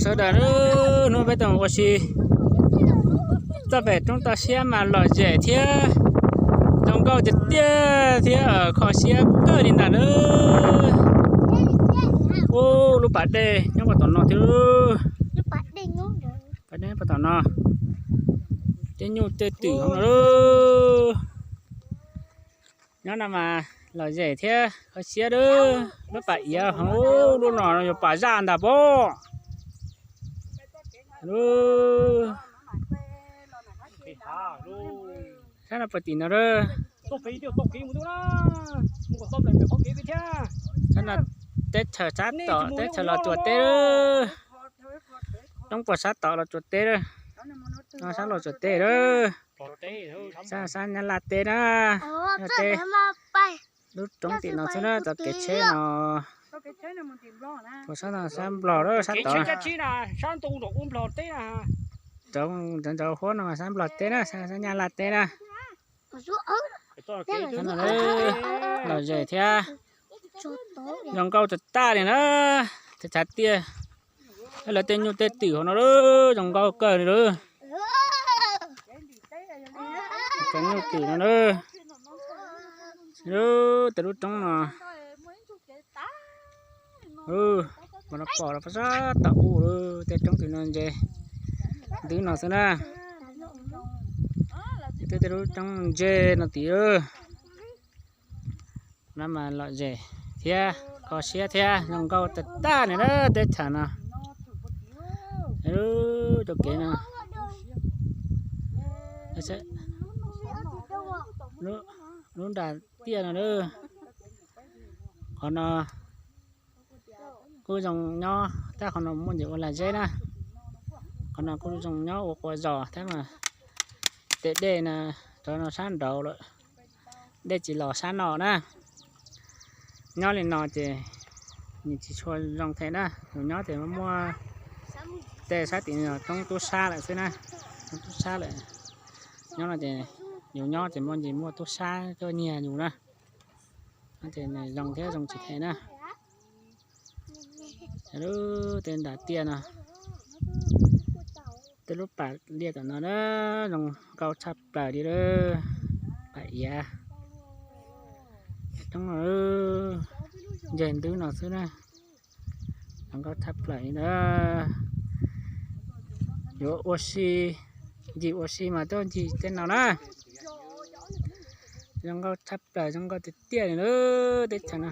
Sawv daws, hnub peb tau ua si txoj pem roob toj siab mas lom zem thiab zoo nkauj tiag tiag thiab kho siab kawg li ntag nawb. Ub, lub pas dej nyob puag tom no thiab. Pas dej puag tom no, tej nyuj tej twm hauv no. Nyob no mas lom zem thiab kho siab lawm. Lub pas iav hauv lub no yog pas zaj ntag pob. Sab no puag tim no lawm. Sab no teb chaws sab tom, teb chaws Los Tsuas teb lawm. Roob puag sab tom Los Tsuas teb lawm. Sab Los Tsuas teb lawm. Sab Nyab Laj teb na. Lub roob tim no xwb na, txoj kev tsheb no. Puag sab no sab Nplog lawm, sab tod. Roob ntawd ntawd huab no mas sab Nplog teb na, sab Nyab Laj teb na. Lom zem thiab zoo nkauj tag tag li na. Tej txhais tiaj, lawv tej nyuj tej twm hauv no lawm, zoo nkauj kawg li lawm. Cov nyuj twm no na. Tej lub roob no, ua no pom los sab tom u lawm, tej roob twm no ntse ntwv no xwb na. Tej lub roob ntse no tim lawm. No mas lom zem thiab kho siab thiab zoo nkauj tag tag li na teb chaws no. Cov kev no, lub nram tiaj no, qhov no kuj zoo nyob, tab qhov no muaj ntsis ua lag zeb na. Qhov no kuj zoo nyob ua quas zos thiab mas tes dej no, cov no sab nraud lawm, dej tsis los sab no na. Nyob li no ces nws tsis tshua zoo thiab na, yus nyob ces muaj tej sab tim no roob tub sab lawm xwb na, roob tub sab lawm. Nyob no ces yus nyob ces muaj ntsis muaj tub sab coj nyiag yus na, ces nws zoo thiab zoo tsis thiab na. Lub tej nram tiaj no, tej lub pas liaj tom no na, zoo nkauj tshaj plaws li lawm. Pas iav, roob ntse ntwv no xwb na, zoo nkauj tshaj plaws li na. Yuav ua si, ncig ua si mas tuaj ncig tej no na. Zoo nkauj tshaj plaws, zoo nkauj tiag tiag li lawm teb chaws no.